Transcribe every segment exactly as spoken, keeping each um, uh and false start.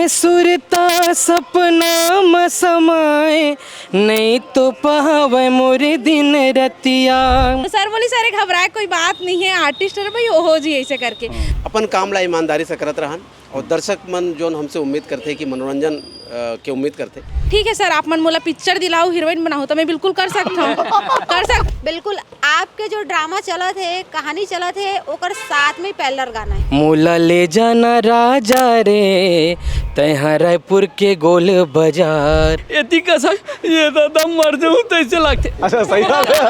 सुरता सपना म समाए, नहीं तो पावे मोर दिन रतिया। तो सर बोली, सर, घबराए कोई बात नहीं है, आर्टिस्ट है भाई, ओहो जी, ऐसे करके। अपन काम ला ईमानदारी से करत रहन और दर्शक मन जोन हमसे उम्मीद करथे कि मनोरंजन अ, के उम्मीद करथे। ठीक है सर, आप मन मोला पिक्चर दिलाओ, हीरोइन बनाओ, तो मैं बिल्कुल कर सकता हूँ। कर सक बिल्कुल। आपके जो ड्रामा चलत है, कहानी चलत है, ओकर साथ में पैरेलल गाना है। मोला ले जाना राजा रे, तैहा रायपुर के गोल बाजार। एती कसम, ये दादा मर जाऊं तैसे लगथे। अच्छा, सही बात है।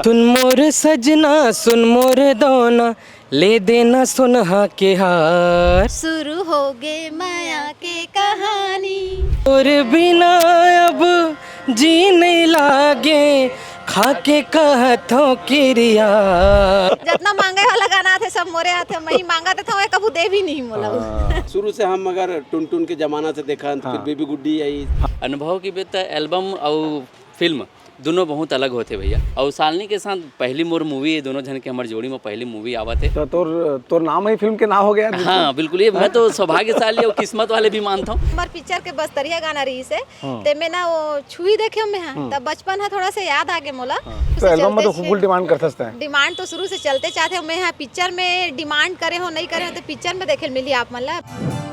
सुन मोर सजना, सुन मोर दोना, ले देना सोनहा के हार। शुरू हो गए माया के कहानी। तोर बिना अब जी नहीं लागे, खा के कहत हूँ किरिया। जितना मांगे वाला गाना आथे, सब मोरे आथे। मैं ही मांगा देता हूँ, कभू दे भी नहीं मोला। शुरू से हम अगर टुनटुन के जमाना से देखन, फिर बेबी गुड्डी आई। अनुभव की बेत एल्बम और फिल्म दोनों बहुत अलग होथे भैया। और सालनी के साथ पहली मोर मूवी, ये दोनों झन के हमर जोड़ी में पहली मूवी आवत है। तो तोर तोर नाम ही फिल्म के नाम हो गया। हाँ बिल्कुल, ये मैं तो सौभाग्यशाली और किस्मत वाले भी मानता हूँ। हमार पिक्चर के बस्तरिया गाना रही से, ते में ना वो छुई देखे हूँ मैं, हाँ, तब बचपन है, थोड़ा सा याद आ गया मोला। तो एल्बम में तो फुल डिमांड कर सकते हैं। डिमांड तो शुरू से चलते चाहते हो, मैं हाँ पिक्चर में डिमांड करे हो नहीं करे हो, तो पिक्चर में देखे मिली आप मतलब।